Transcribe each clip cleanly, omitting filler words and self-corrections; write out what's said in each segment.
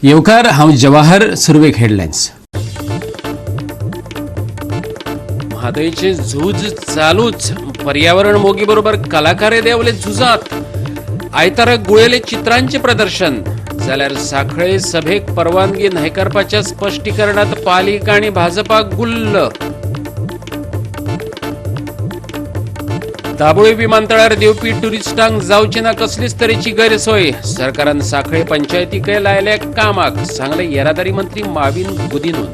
येवकार, हांव जवाहर. सुरवेक हेडलायन्स. म्हादयचे झूज चालूच. पर्यावरण मोगी बरोबर कलाकारय देंवले झुजात. आयतारा गुळेले चित्रांचे प्रदर्शन. जाल्यार साखळे सभेक परवानगी न्हयकारपाच्या स्पश्टीकरणात पालिका आणि भाजपा गुल्ल. दाबोळी विमानतळार देवपी टुरिस्टांक जावची ना कसलीच तरेची गैरसोय. सरकारान साखळे पंचायतीकय लायल्या कामाक, सांगले येरादारी मंत्री माविन गुदिनून.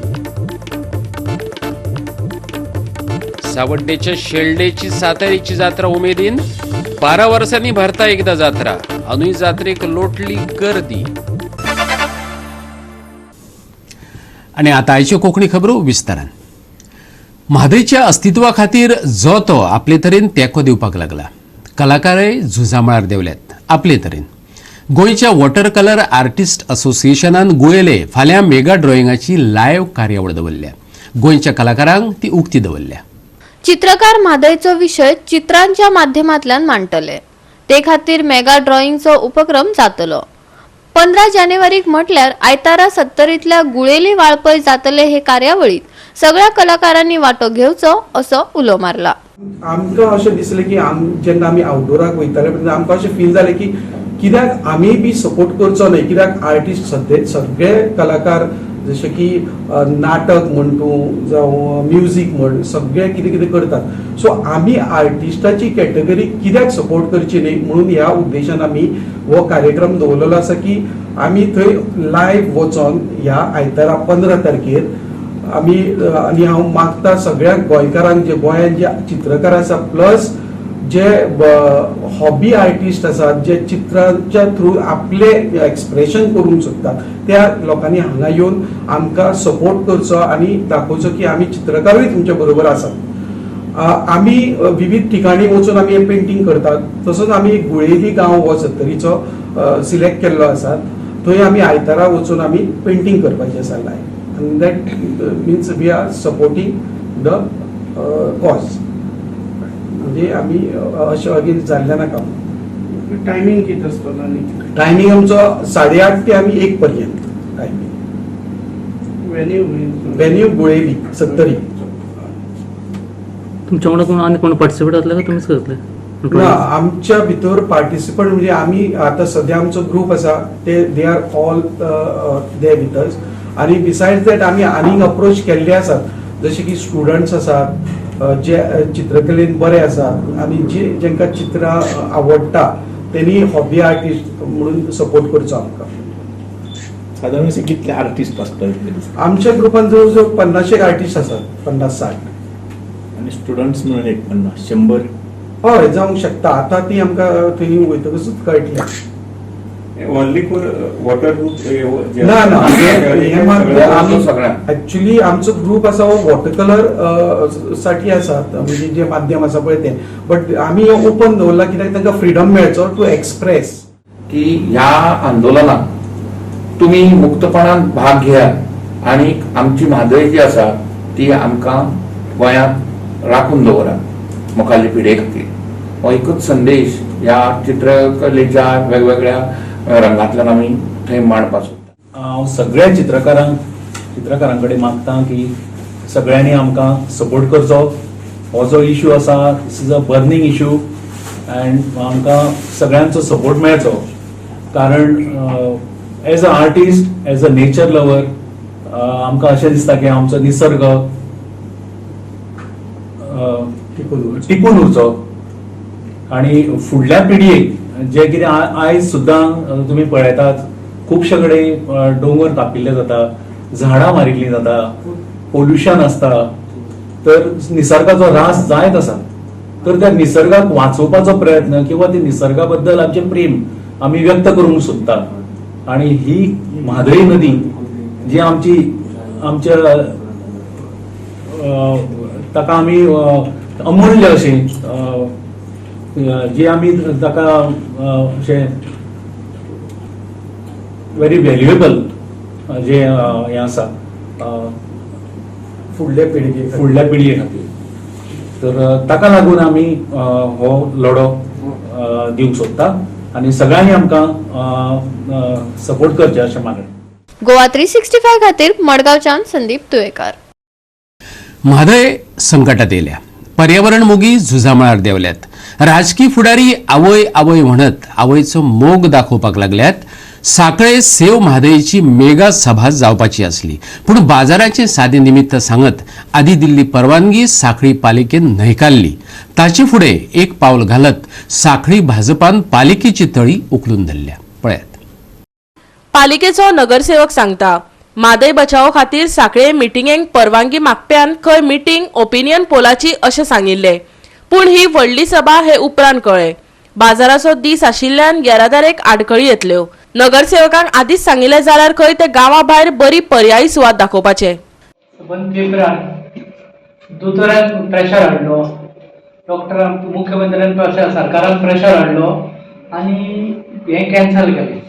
सावड्डेच्या शेल्डेची सातारीची जात्रा उमेदीन. 12 वर्सांनी भरता एकदा जात्रा. अनुय जात्रेक लोटली गर्दी. आणि आता आयच्यो कोंकणी खबरो विस्तारान. म्हादयच्या अस्तित्वा खातीर जो तो आपले तरेन तेंको दिवपाक लागला. कलाकारय झुजा मळार देंवल्यात आपले तरेन. गोंयच्या वॉटर कलर आर्टिस्ट असोसिएशनान गुळेले फाल्यां मेगा ड्रॉइंगाची लायव्ह कार्यावळ दवरल्या. गोंयच्या कलाकारांक ती उक्ती दवरल्या. चित्रकार म्हादयचो विशय चित्रांच्या माध्यमांतल्यान मांडटले. ते खातीर मेगा ड्रॉइंगचो उपक्रम जातलो. 15 जानेवारीक म्हटल्यार आयतारा सत्तरींतल्या गुळेली वाळपय जातले हे कार्यावळीत सगळ्या कलाकारांनी वांटो घेवचो असो उलो मारला. आमकां अशें दिसलें की जेन्ना आमी आउटडोराक वयताले तेन्ना आमकां अशें फील जालें की कित्याक आमी बी सपोर्ट करचो न्हय, कित्याक आर्टिस्ट सद्या सगळे कलाकार जशे की नाटक म्हण तूं जावं म्युजीक म्हण सगळे कितें कितें करतात. सो आमी आर्टिस्टाची कॅटेगरी कित्याक सपोर्ट करची न्हय म्हणून ह्या उद्देशान आमी हो कार्यक्रम दवरलेलो आसा की आमी थंय लायव्ह वचोन ह्या आयतारा 15 तारखेर आमी आनी हांव मागता सगळ्या गोंयकारांक, जे गोंयांत जे चित्रकार आसा प्लस जे हॉबी आर्टिस्ट आसात, जे चित्रांच्या थ्रू आपले एक्सप्रेशन करूंक शकतात, त्या लोकांनी हांगा येवन आमकां सपोर्ट करचो आनी दाखोवचो की आमी चित्रकारूय तुमच्या बरोबर आसात. आमी विविध ठिकाणी वचून आमी हे पेंटींग करतात. तसोच आमी गुळेली गांव हो सत्तरीचो सिलेक्ट केल्लो आसा. थंय आमी आयतारा वचून आमी पेंटींग करपाचें आसा live, and that means we are supporting the cause. म्हणजे आमी अशें अगेन जाल्लें ना काम. टायमिंग कितें आसतलो आनी टायमींग आमचो 8:30 ते आमी 1 पर्यंत timing. Venue? Venue Guleli, Sattari. तुमच्या वांगडा कोण आनी कोण पार्टिसिपेट जातले काय तुमीच करतले? ना, आमच्या भितर पार्टिसिपंट म्हणजे आमी आतां सद्या आमचो ग्रूप आसा ते they are all they with us. आनी बिसायड्स that आमी आनीक अप्रोच केल्ले आसात, जशे की स्टुडंट्स आसात जे चित्रकलेन बरे आसात आनी जे जेंकां चित्रां आवडटा तेणी हॉबी आर्टिस्ट म्हणून सपोर्ट करचो आमकां. सादारण असे कितले आर्टिस्ट आसतात इतले दिसता? आमच्या ग्रुपान जवळ जवळ 50 आर्टिस्ट आसात, 50-60. आनी स्टुडंट्स म्हणून एक 50 100? हय, जावंक शकता. आतां ती आमकां थंय वयतकूच कळटलें. Only for water? ना ना, हे मात आमी सगळ्यांक. ऍक्च्युली आमचो ग्रुप आसा हो वॉटर कलर साठी आसा, म्हणजे जे माध्यम आसा पळय तें, बट आमी हे ओपन दवरला कित्याक तांकां फ्रिडम मेळचो टू एक्सप्रेस. की ह्या आंदोलनात तुमी मुक्तपणान भाग घेयात आनी आमची म्हादय जी आसा ती आमकां गोंयांत राखून दवरात मुखाल्ले पिढये खातीर. हो एकूच संदेश ह्या चित्रकलेच्या वेगवेगळ्या रंगांतल्यान आमी थंय मांडपाक सोदता. हांव सगळ्या चित्रकारां कडेन मागता की सगळ्यांनी आमकां सपोर्ट करचो. हो जो इशू आसा, this is a burning issue and आमकां सगळ्यांचो सपोर्ट मेळचो, कारण as a artist, as a nature lover, आमकां अशें दिसता की आमचो निसर्ग टिकून उरचो. टिकून उरचो आणि फुडल्या पिढयेक जे कितें आयज सुद्दां तुमी पळयतात, खुबशे कडेन दोंगर कापिल्ले जाता, झाडां मारिल्लीं जाता, पोल्युशन आसता, तर निसर्गाचो ऱ्हास जायत आसा. तर त्या निसर्गाक वाचोवपाचो प्रयत्न किंवा ते निसर्गा बद्दल आमचें प्रेम आमी व्यक्त करूंक सोदता. आणि ही म्हादय नदी जी आमची आमच्या ताका आमी अमूल्य अशें जी आमी ताका अशें व्हेरी व्हॅल्युएबल जे हें आसा फुडल्या पिळगे फुडल्या पिळगे खातीर, तर ताका लागून आमी हो लढो दिवंक सोदता आनी सगळ्यांनी आमकां सपोर्ट करचे अशें मागणें. गोवा 365 खातीर मडगांवच्यान संदीप तुयेकार. म्हादय संकटात येयल्या, पर्यावरण मोगी झुजामळार देंवल्यात, राजकी फुडारी आवय आवय म्हणत आवयचो मोग दाखोवपाक लागल्यात. साखळे सेव म्हादयची मेगा सभा जावपाची आसली, पूण बाजाराचें सादें निमित्त सांगत आदी दिल्ली परवानगी साखळी पालिकेन न्हयकारली. ताचे फुडें एक पावल घालत साखळी भाजपान पालिकेची तळी उखलून धरल्या. पळयात. पालिकेचो नगरसेवक सांगता, म्हादय बचावो खातीर साखळे मिटिंगेक परवानगी मागप्यान खंय मिटींग ओपिनियन पोलाची अशें सांगिल्लें, पूण ही व्हडली सभा हे उपरांत कळ्ळें. बाजाराचो दीस आशिल्ल्यान येरादारेक आडखळी येतल्यो. नगरसेवकांक आदींच सांगिल्लें जाल्यार खंय ते गांवा भायर बरी पर्यायी सुवात दाखोवपाचे. सबंद पेपरान दोतोरान प्रेशर हाडलो, डॉक्टरान, मुख्यमंत्र्यान प्रेशर, सरकारान प्रेशर हाडलो आनी हें कॅन्सल केलें.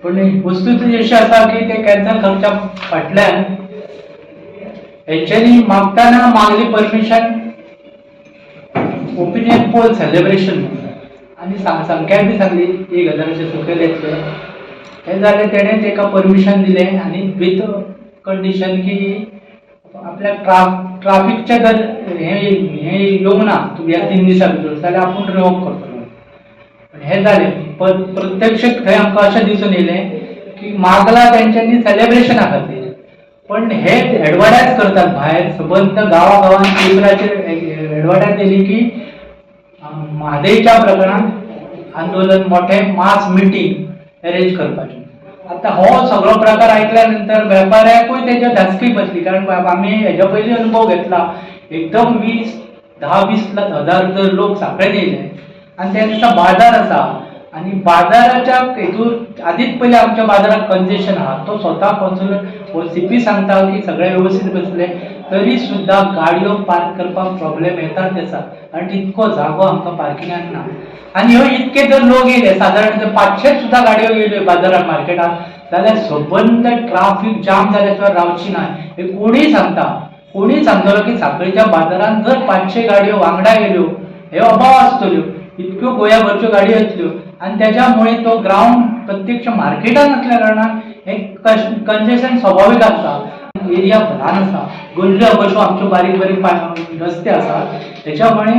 पूण वस्तू अशी आसा की तें कॅन्सल करच्या फाटल्यान हेंच्यांनी मागतना मागली परमिशन ओपिनियन पोल सेलिब्रेशन आनी सामकें बी सांगली 1000 सकयल येतले. हें जालें, तेणें ताका परमिशन दिलें आनी विथ कंडिशन की आपल्याक ट्राफिकचें जर हें हें येवंक ना ह्या 3 दिसां भितर जाल्यार आपूण रिवोक करतलो. पण हें जालें, प्रत्यक्ष थंय आमकां अशें दिसून येयलें की मागला तेंच्यांनी सेलेब्रेशना खातीर, पण हे एडवर्टायज करतात भायर सबंद गांवा गांवान पेपराचेर एडवर्टायज येयली की म्हादयच्या प्रकरणांत आंदोलन मोठें मास मिटींग अरेंज करपाचें. आतां हो सगळो प्रकार आयकल्या नंतर वेपाऱ्याकूय तेज्या धास्की बसली, कारण आमी हेज्या पयलीं अनुभव घेतला. एकदम 10-20 हजार जर लोक साखळेन येयले आनी त्या दिसा बाजार आसा आनी बाजाराच्या हेतून आदींच पयलीं आमच्या बाजाराक कंजेशन आहा. तो स्वता कॉन्सुलर हो सीपी सांगता की सगळे वेवस्थीत बसले तरी सुद्दां गाडयो पार्क करपाक प्रॉब्लेम येतात आसा, कारण तितको जागो आमकां पार्किंगाक ना. आनी ह्यो इतके जर लोक येयले, सादारण 500 सुद्दां गाडयो येयल्यो बाजाराक मार्केटाक, जाल्यार सबंद ट्राफीक जाम जाल्या शिवाय रावची ना. हे कोणूय सांगता, कोणूय सांगतलो की साखळीच्या बाजारांत जर 500 गाडयो वांगडा येयल्यो हे अभाव आसतल्यो, इतक्यो गोंयाभरच्यो गाडयो येतल्यो आनी तेज्या मुळे तो ग्रावंड प्रत्यक्ष मार्केटान आसल्या कारणान हे कंजेशन स्वाभावीक आसता. एरिया ल्हान आसा, गल्ल्यो कश्यो आमच्यो बारीक बारीक रस्ते आसात, तेच्या मुळे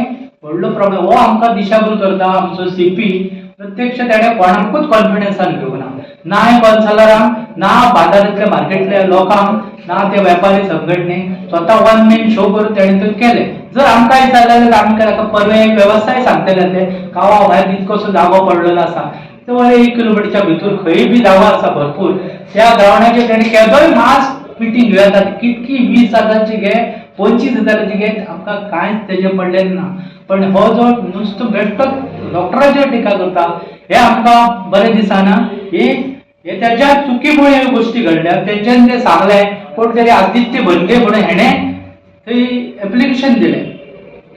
व्हडलो प्रॉब्लेम हो आमकां दिशाभूल करता. आमचो सीपी प्रत्यक्ष तेणें कोणाकूच कॉन्फिडन्सान घेवंक ना, ना कॉन्सलरांक, ना बाजारांतल्या मार्केटल्या लोकांक, ना ते वेपारी संघटनेक. स्वता वन मॅन शो करून तेणें ते केलें. जर आमकां विचारलें जाल्यार आमकां ताका परवे एक वेवस्थाय सांगतले ते गांवा भायर इतकोसो जागो पडलेलो आसा, तो 1 किलोमिटरच्या भितर खंय बी जागो आसा भरपूर, त्या ग्रावंडाचेर तेणें केदोय मास मिटींग घेवं येता. कितकी 20 हजारांची घे, 25 हजारांची घे, आमकां कांयच तेजें पडलें ना. पण हो जो नुस्तो बेश्टो डॉक्टराचेर टिका करता हे आमकां बरें दिसना. हे तेज्या चुकीमुळे ह्यो गोश्टी घडल्या. तेंच्यान ते सांगलें कोण तरी आदित्य भनगे म्हणून हेणें थंय एप्लिकेशन दिलें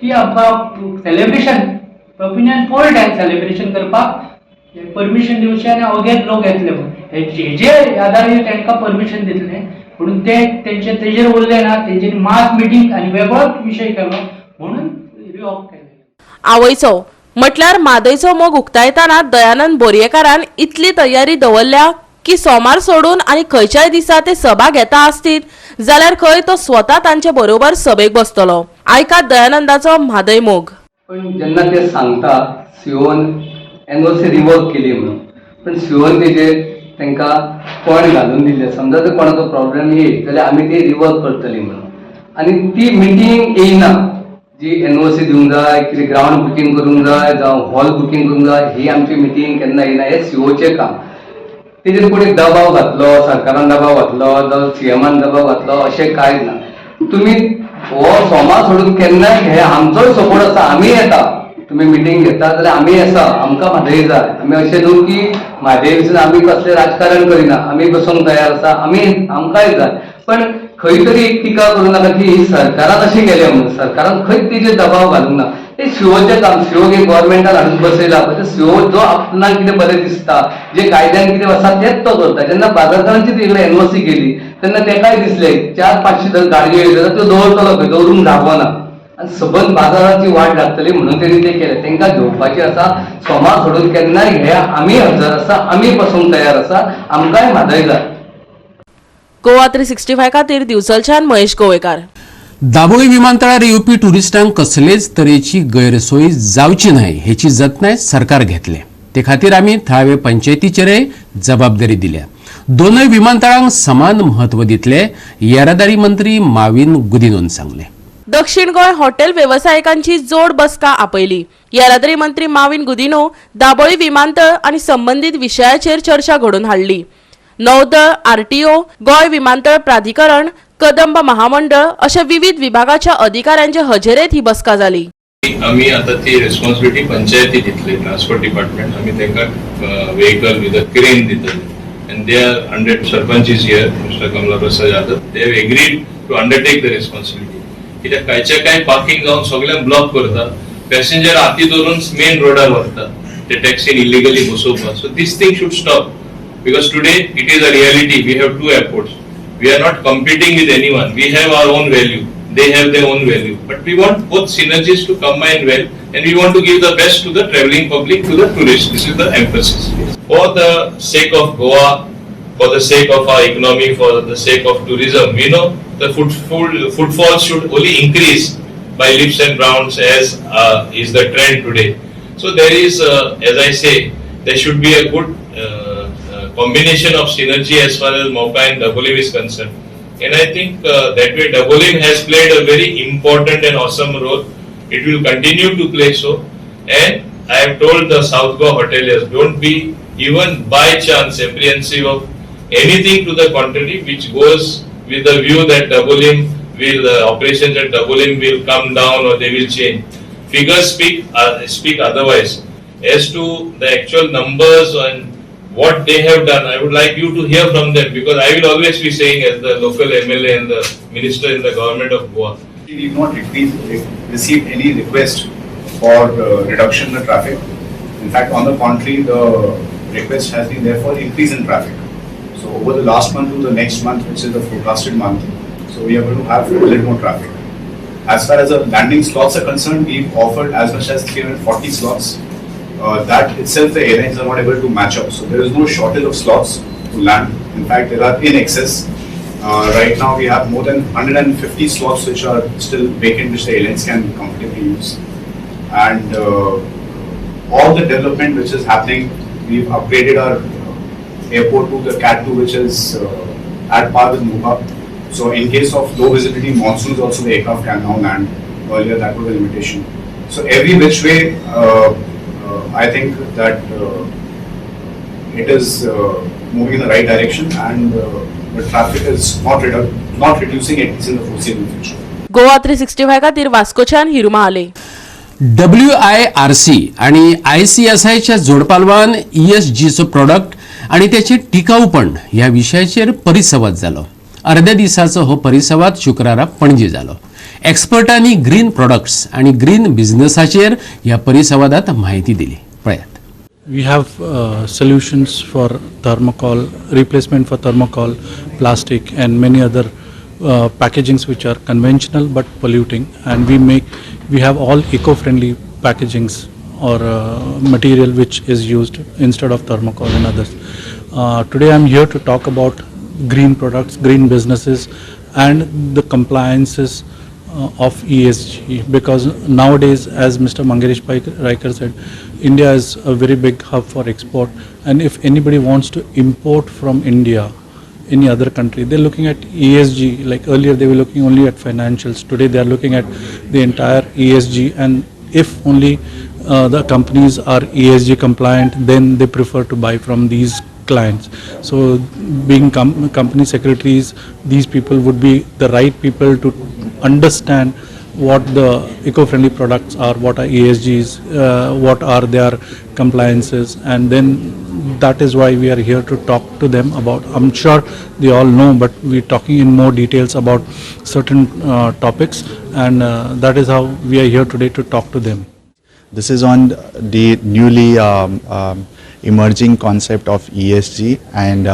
की आमकां सेलिब्रेशन ओपिनियन पोल सेलिब्रेशन करपाक परमिशन दिवचें आनी अवघेच लोक येतले म्हणून. हेजे आदाराचेर तांकां परमिशन दितलें, म्हणून ते तेंचे तेजेर उरले ना, तेंच्यांनी मास मिटींग आनी वेगळोच विशय केलो म्हणून रिवॉक केलें. आवयचो म्हटल्यार म्हादयचो मोग उक्तायतना दयानंद बोरयेकारान इतली तयारी दवरल्या की सोमार सोडून आनी खंयच्याय दिसा ते सभा घेता आसतीत जाल्यार खंय तो स्वता तांचे बरोबर सभेक बसतलो. आयकात दयानंदाचो म्हादय मोग. पण जेन्ना ते सांगता सीओन एनओसी रिवर्क केली म्हणून, पण सीओन तेजेर तांकां पॉयंट घालून दिल्ले, समजा जर कोणाचो प्रॉब्लेम येयत जाल्यार आमी ती रिवर्क करतली म्हणून, आनी ती मिटींग येयना जी एनओसी दिवंक जाय, कितें ग्रावंड बुकींग करूंक जाय, जावं हॉल बुकींग करूंक जाय, ही आमची मिटींग केन्ना येयना. हें सीओचें काम. तेजेर कोणी दबाव घातलो, सरकारान दबाव घातलो जावं सीएमान दबाव घातलो अशें कांय ना. तुमी हो सोमार सोडून केन्नाय घे, आमचोय सपोर्ट आसा, आमी येता. तुमी मिटींग घेता जाल्यार आमी आसा, आमकां म्हादय जाय. आमी अशें न्हू की म्हादय विशीं आमी कसलें राजकारण करिना, आमी बसूंक तयार आसा, आमी आमकांय जाय. पण खंय तरी एक टिका करूं नाका की सरकारान अशें केलें म्हणून. सरकारान खंयच तेजेर दबाव घालूंक ना. ते सीओचें काम, सीओ गव्हर्मेंटान हाडून बसयला, म्हणजे सीओ जो आपणाक कितें बरें दिसता, जे कायद्यान कितें आसा तेच तो करता. जेन्ना बाजारकारांची तिकडे एनओसी केली तेन्ना तेकाय दिसलें 400-500 जर गाडयो येयल्यो जाल्यार त्यो दवरतलो खंय, दवरूंक जागो ना आनी सबंद बाजाराची वाट लागतली म्हणून तेणी तें केलें. तेंकां घेवपाचें आसा, सोमार सोडून केन्नाय घे, आमी हजर आसा, आमी बसूंक तयार आसा, आमकांय म्हादय जाय. गोवा 365 खातीर दिवचलच्यान महेश गोवेकार. दाबोळी विमानतळार येवपी ट्युरिस्टांक कसलेच तरेची गैरसोय जावची न्हय हेची जतनाय सरकार घेतले. ते खातीर आमी थळावे पंचायतीचेरय जबाबदारी दिल्या. दोनय विमानतळांक समान म्हत्व दितले, येरादारी मंत्री माविन गुदिनोन सांगले. दक्षिण गोंय हॉटेल वेवसायिकांची जोड बसका आपयली. येरादारी मंत्री माविन गुदिनो दाबोळी विमानतळ आनी संबंदीत विशयाचेर चर्चा घडोवन हाडली. नौदळ, आरटीओ, गोंय विमानतळ प्राधिकरण, कदंब महामंडळ अशा विविध विभागाच्या अधिकाऱ्यांच्या हजेरेत ही बसका जाली. आमी आतां ती रेस्पॉन्सिबिलिटी पंचायती दितले. ट्रान्सपोर्ट डिपार्टमेंट आमी तांकां व्हेकल विथ अ क्रेन दितले and they are under, sarpanch is here, Mister Kamala Prasad Yadav. They have agreed to undertake the responsibility. कित्याक कांयचे कांय पार्किंग जावन सगळ्यांक ब्लॉक करता, पॅसेंजर हाती धरून मेन रोडार व्हरता, ते टॅक्सीन इलिगली बसोवपाक. So this thing should stop because today it is a reality, we have two airports. We are not competing with anyone. We have our own value, they have their own value, but we want both synergies to combine well and we want to give the best to the traveling public, to the tourists. This is the emphasis. For the sake of Goa, for the sake of our economy, for the sake of tourism, we know the footfalls should only increase by leaps and bounds, as is the trend today. So there is, as I say, there should be a good combination of synergy as far as Mopa and Dabolim is concerned. And I think that way Dabolim has played a very important and awesome role. It will continue to play so. And I have told the South Goa hoteliers, don't be even by chance apprehensive of anything to the contrary, which goes with the view that operations at Dabolim will come down or they will change. Figures speak otherwise. As to the actual numbers and what they have done, I would like you to hear from them, because I will always be saying as the local MLA and the minister in the government of Goa. We have not received any request for reduction in the traffic. In fact, on the contrary, the request has been there for increase in traffic. So over the last month to the next month, which is the forecasted month, so we are going to have a little more traffic. As far as the landing slots are concerned, we've offered as much as 340 slots. That itself the airlines are not able to match up. So there is no shortage of slots to land. In fact, there are in excess. Right now we have more than 150 slots which are still vacant, which the airlines can comfortably use. And all the development which is happening, we've upgraded our airport to the Cat 2, which is at par with Mopa. So in case of low visibility monsoons also, the aircraft can now land. Earlier that was a limitation. So every which way, I think that it is moving in the right direction, and the traffic is not reducing, at least in the foreseeable future. Goa 365 खातीर वास्कोच्यान Hiru Mahale. W I R C आणि I C S आयच्या जोडपालवान E S जीचो product आणि त्याचे टिकाऊपण ह्या विशयाचेर परिसंवाद जालो. अर्द्या दिसाचो हो परिसंवाद शुक्रारा पणजे जालो. एक्सपर्टांनी ग्रीन प्रॉडक्ट्स आणि ग्रीन बिझनेसाचेर ह्या परिसंवादात म्हायती दिली. पळयात. We have solutions for thermocol, replacement for thermocol, plastic, and many other packagings which are conventional but polluting. And we have all eco-friendly packagings or material which is used instead of thermocol and others. Today I'm here to talk about green products, green businesses, and the compliances of ESG, because nowadays, as Mr. Mangesh Raikar said, India is a very big hub for export, and if anybody wants to import from India, any other country, they're looking at ESG. Like earlier they were looking only at financials. Today they are looking at the entire ESG, and if only the companies are ESG compliant, then they prefer to buy from these clients. So being company secretaries, these people would be the right people to understand what the eco-friendly products are, what are ESGs, what are their compliances, and then that is why we are here to talk to them about. I'm sure they all know, but we're talking in more details about certain topics, and that is how we are here today to talk to them. This is on the newly emerging concept of ESG and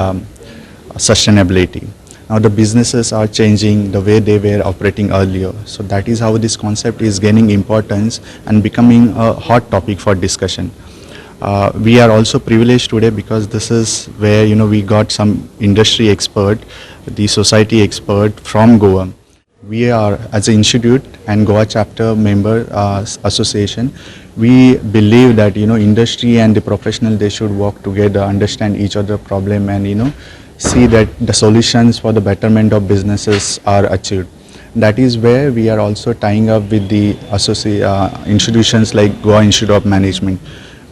sustainability. Now the businesses are changing the way they were operating earlier. So that is how this concept is gaining importance and becoming a hot topic for discussion. We are also privileged today because this is where we got some industry expert, the society expert from Goa. We are, as an institute and Goa chapter member association, we believe that industry and the professional, they should work together, understand each other problem, and see that the solutions for the betterment of businesses are achieved. That is where we are also tying up with the institutions like Goa Institute of Management.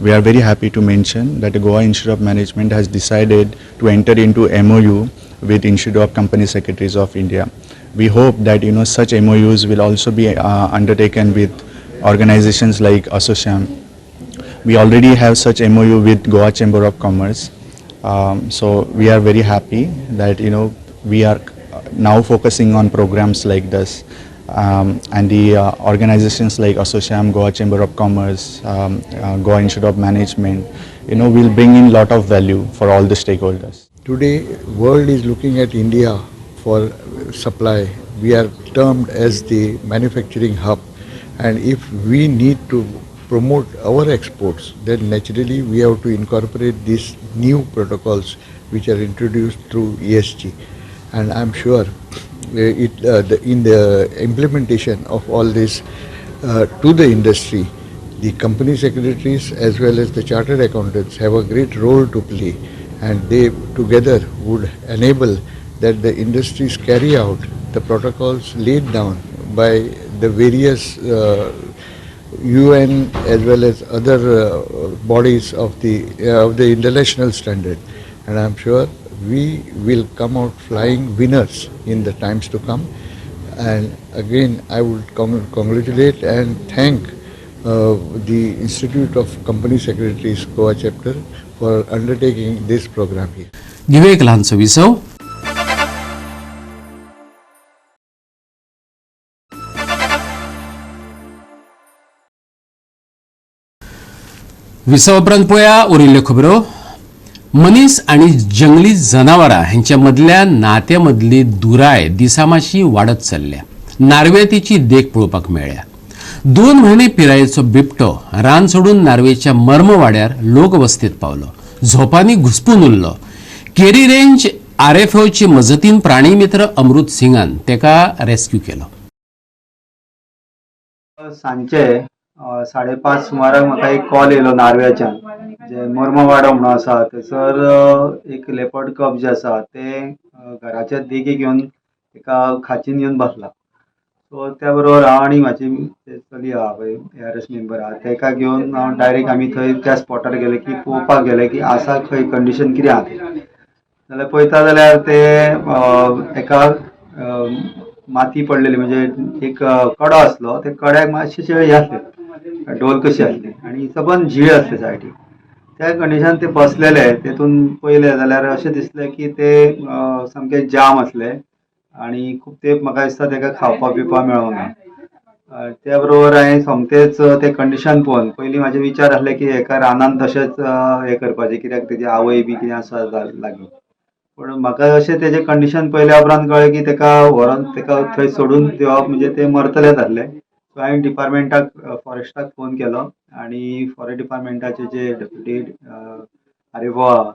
We are very happy to mention that the Goa Institute of Management has decided to enter into MOU with Institute of Company Secretaries of India. We hope that such MOUs will also be undertaken with organizations like ASSOCHAM. We already have such MOU with Goa Chamber of Commerce. So we are very happy that we are now focusing on programs like this, and the organizations like ASSOCHAM, Goa Chamber of Commerce, Goa Institute of Management, will bring in lot of value for all the stakeholders. Today, world is looking at India for supply. We are termed as the manufacturing hub, and if we need to promote our exports, then naturally we have to incorporate these new protocols which are introduced through ESG. And I'm sure in the implementation of all this to the industry, the company secretaries as well as the chartered accountants have a great role to play, and they together would enable that the industries carry out the protocols laid down by the various UN as well as other bodies of the international standard. And I'm sure we will come out flying winners in the times to come. And again, I would congratulate and thank the Institute of Company Secretaries Goa chapter for undertaking this program here. घेऊया एक ल्हानसो विसव. विसवा उपरांत पळया उरिल्ल्यो खबरो. मनीस आनी जंगली जनावरां हेंच्या मदल्या नात्या मदली दुराय दिसामाशी वाडत चल्ल्या. नार्वे तिची देख पळोवपाक मेळ्ळ्या. 2 म्हयने पिरायेचो बिबटो रान सोडून नार्वेच्या मर्मवाड्यार लोकवस्तीत पावलो. झोपांनी घुसपून उरलो. केरी रेंज आरएफओचे मजतीन प्राणी मित्र अमृत सिंगान तेका रेस्क्यू केलो. सांजचे 5:30 सुमाराक म्हाका एक कॉल येयलो नार्व्याच्यान, जे मर्मवाडो म्हणून आसा थंयसर एक लेपर्ड कप जे आसा ते घराच्या देगेक येवन एका खाचीन येवन बसला. सो त्या बरोबर हांव आनी म्हाजी चली आहा पळय, ARS member आहा, तेका घेवन हांव डायरेक्ट आमी थंय त्या स्पॉटार गेले की पळोवपाक गेले की आसा खंय कंडिशन कितें आहा तें. जाल्यार पळयता जाल्यार ते एका माती पडलेली, म्हणजे एक कडो आसलो, त्या कड्याक मातशें हे आसलें, ढोल कशी आसली आनी सबंद झीळ आसले सायडीक. त्या कंडिशन ते बसलेले, तेतून पळयलें जाल्यार अशें दिसलें की ते सामके जाम आसले आनी खूब तेंप म्हाका दिसता तेका खावपा पिवपा मेळोंक ना. त्या बरोबर हांवें सोमतेच तें कंडिशन पळोवन पयलीं म्हाजे विचार आसले की हेका रानान तशेंच हें करपाचें, कित्याक तेजी आवय बी कितें आसा लागीं. पूण म्हाका अशें तेजें कंडिशन पळयल्या उपरांत कळ्ळें की तेका व्हरोन तेका थंय सोडून दिवप म्हणजे ते मरतलेच आसले. सो हांवें डिपार्टमेंटाक फॉरेस्टाक फोन केलो आनी फॉरेस्ट डिपार्टमेंटाचे जे डेप्युटी आरएफओ आहा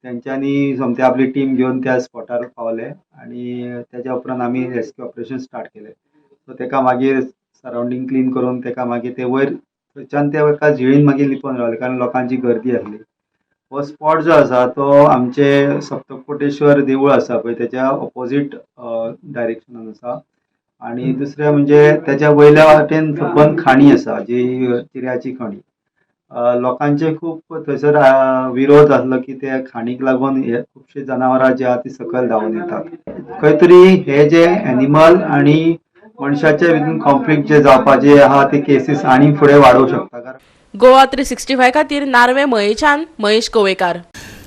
तेंच्यांनी सोमते आपली टीम घेवन त्या स्पॉटार पावले आनी तेज्या उपरांत आमी रेस्क्यू ऑपरेशन स्टार्ट केलें. सो तेका मागीर सरावंडींग क्लीन करून तेका मागीर ते वयर थंयच्यान ते एका झिळीन मागीर लिपोवन रावले, कारण लोकांची गर्दी आसली. हो स्पॉट जो आसा तो आमचे सप्तकोटेश्वर देवूळ आसा पळय तेच्या ऑपोजीट डायरेक्शनान आसा. आनी दुसरें म्हणजे तेच्या वयल्या वाटेन सबंद खाणी आसा, जी चिऱ्याची खाणी. लोकांचे खूब थंयसर विरोध आसलो की त्या खाणीक लागून हे खुबशीं जनावरां जी आहा ती सकयल धांवून येतात. खंय तरी हे जे एनिमल आनी मनशाचे भितून कॉन्फ्लिक्ट जे जावपाचे आहा ते केसीस आनी फुडें वाडोवंक शकता. कारण गोवा 365 खातीर नार्वे मयेच्यान महेश गोवेकार.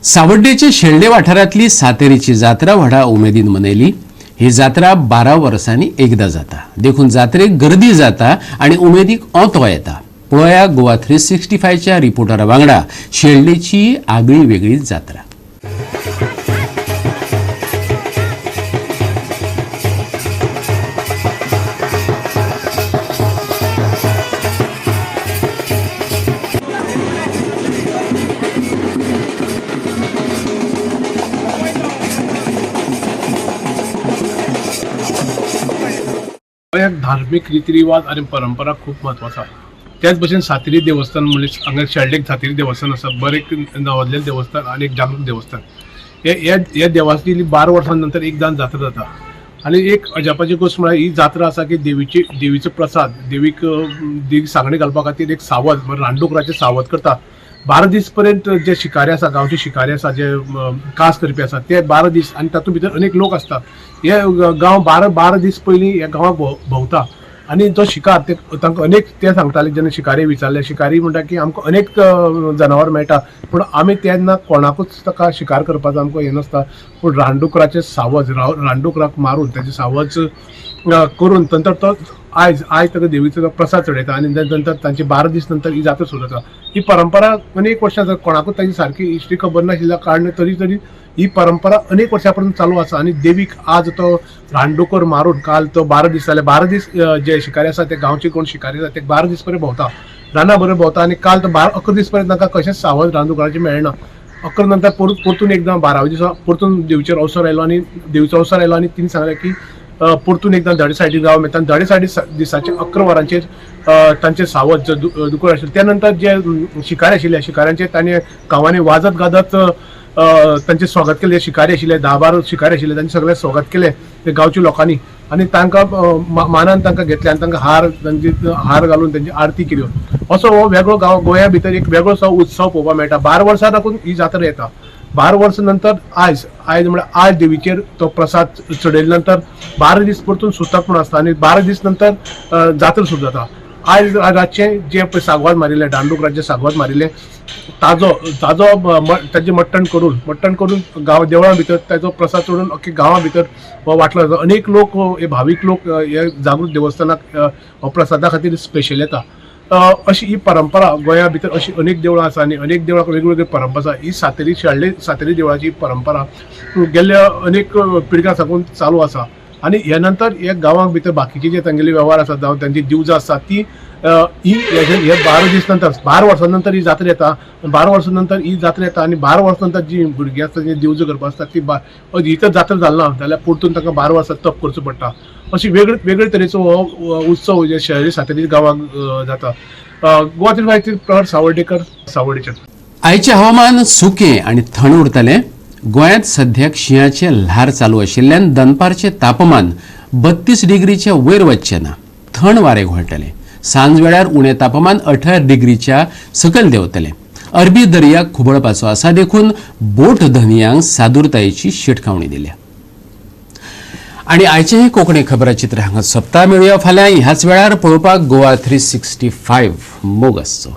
सावड्डेचे शेल्डे वाठारांतली सातेरीची जात्रा व्हडा उमेदीन मनयली. ही जात्रा 12 वर्सांनी एकदा जाता, देखून जात्रेक गर्दी जाता आनी उमेदीक ओतो येता. पळोवया गोवा 365च्या रिपोर्टरा वांगडा शेल्डेची आगळी वेगळी जात्रा. गोंयांत धार्मीक रितीरिवाज आनी परंपरा खूब म्हत्व आसा. त्याच भशेन सातेरी देवस्थान म्हणजे हांगा शेल्डेक सातेरी देवस्थान आसा, बरें नांवाजलेलें देवस्थान आनी एक जागृत देवस्थान. हे देवाची 12 वर्सां नंतर एकदां जात्रा जाता आनी एक अजापाची गोश्ट म्हळ्यार ही जात्रा आसा की देवीचो प्रसाद, देवीक सांगणी घालपा खातीर एक सावज, रानडुकराचें सावज करता. 12 दीस पर्यंत जे शिकारी आसा, गांवचे शिकारी आसा, जे कास करपी आसा, ते 12 दीस आनी तातूंत भितर अनेक लोक आसता. हे गांव 12 दीस पयलीं ह्या गांवाक भोंवता आनी जो शिकार ते तांकां अनेक ते सांगताले. जेन्ना शिकारी विचारले, शिकारी म्हणटा की आमकां अनेक जनावर मेळटा, पूण आमी तेन्ना कोणाकूच ताका शिकार करपाचो आमकां हें नासता, पूण रानडुकराचें सावज, रानडुकराक मारून ताचें सावज करून नंतर तो आयज ताका देवीचो प्रसाद चडयता आनी नंतर तांचे 12 दीस नंतर ही जात्रा सुरू जाता. ही परंपरा अनेक वर्सां, कोणाकूच ताची सारकी हिस्ट्री खबर नाशिल्ल्या कारणान तरी ही परंपरा अनेक वर्सां पर्यंत चालू आसा. आनी देवीक आज तो रानडुकर मारून काल तो 12 दीस जाले, 12 दीस जे शिकारी आसा ते गांवचे कोण शिकारी आसा ते 12 दीस पर्यंत भोंवता, राना बरोबर भोंवता आनी काल तो 11 दीस पर्यंत तांकां कशेंच सावज रानडुकराचें मेळना. 11 नंतर परतून एकदां 12व्या दिसा परतून देवीचेर अवसर आयलो आनी देवीचो अवसर आयलो आनी तिणें सांगलें की परतून एकदां धडे सायडी गांव मेळटा. धडे सायडी दिसाचे 11 वरांचेर तांचे सावज जो दुकर आशिल्ले, त्या नंतर जे शिकारी आशिल्ले, शिकाऱ्यांचे तांणी गांवांनी वाजत गाजत तांचें स्वागत केलें. शिकारी आशिल्ले 10-12 शिकारी आशिल्ले, तांचें सगळें स्वागत केलें ते गांवच्या लोकांनी आनी तांकां मानान तांकां घेतले आनी तांकां हार, तांची हार घालून तांची आरती केल्यो. असो हो वेगळो गांव गोंया भितर एक वेगळोसो उत्सव पळोवपाक मेळटा. 12 वर्सां लागून ही जात्रा येता. 12 वर्सां नंतर आयज म्हळ्यार आज देवीचेर तो प्रसाद चडयले नंतर 12 दीस परतून सुतक म्हूण आसता आनी 12 दीस नंतर जात्रा सुरू जाता. आयज रातचें जें पळय सागवाद मारिल्लें, दांडुकराचें सागवाद मारिल्लें, ताजो ताजो ताजें मट्टण करून गांव देवळां भितर ताजो प्रसाद चडून अख्खे गांवा भितर वांटलो जाता. अनेक लोक हे भावीक लोक हे जागृत देवस्थानाक प्रसादा खातीर स्पेशल येता. अशी ही परंपरा गोंया भितर अशी अनेक देवळां आसा आनी अनेक देवळां वेगवेगळी परंपरा आसा. ही सातेरी शेळ्ळे सातेरी देवळाची परंपरा गेल्ल्या अनेक पिळग्यां साकून चालू आसा आनी ह्या नंतर ह्या गांवांक भितर बाकीचे जे तांगेले वेव्हार आसात जावं तांची दिवजां आसतात ती ही हे 12 दीस नंतर 12 वर्सां नंतर ही जात्रा येता. 12 वर्सां नंतर ही जात्रा येता आनी 12 वर्सां नंतर जी भुरगीं आसता जी दिवजां करपा आसता ती ही तर जात्रा जाली ना जाल्यार परतून तांकां 12 वर्सां तप करचो पडटा. अशी वेगळे तरेचो हो उत्सव जे शहरी सातेरी गांवाक जाता. गोवा 353 प्रहर सावर्डेकर, सावर्डेचेर. आयचें हवामान सुकें आनी थंड उरतलें. गोंयांत सद्याक शिंयाचें ल्हार चालू आशिल्ल्यान दनपारचें तापमान 32 डिग्रीच्या वयर वचचें ना. थंड वारें घोळटलें. सांज वेळार उणें तापमान 18 डिग्रीच्या सकयल देंवतलें. अरबी दर्याक खुबळपाचो आसा देखून बोट धनयांक सादुरतायेची शिटकावणी दिल्या. आनी आयचें हें कोंकणी खबराचित्र हांगा सोंपता. मेळुया फाल्यां ह्याच वेळार पळोवपाक गोवा 365. मोग आसचो.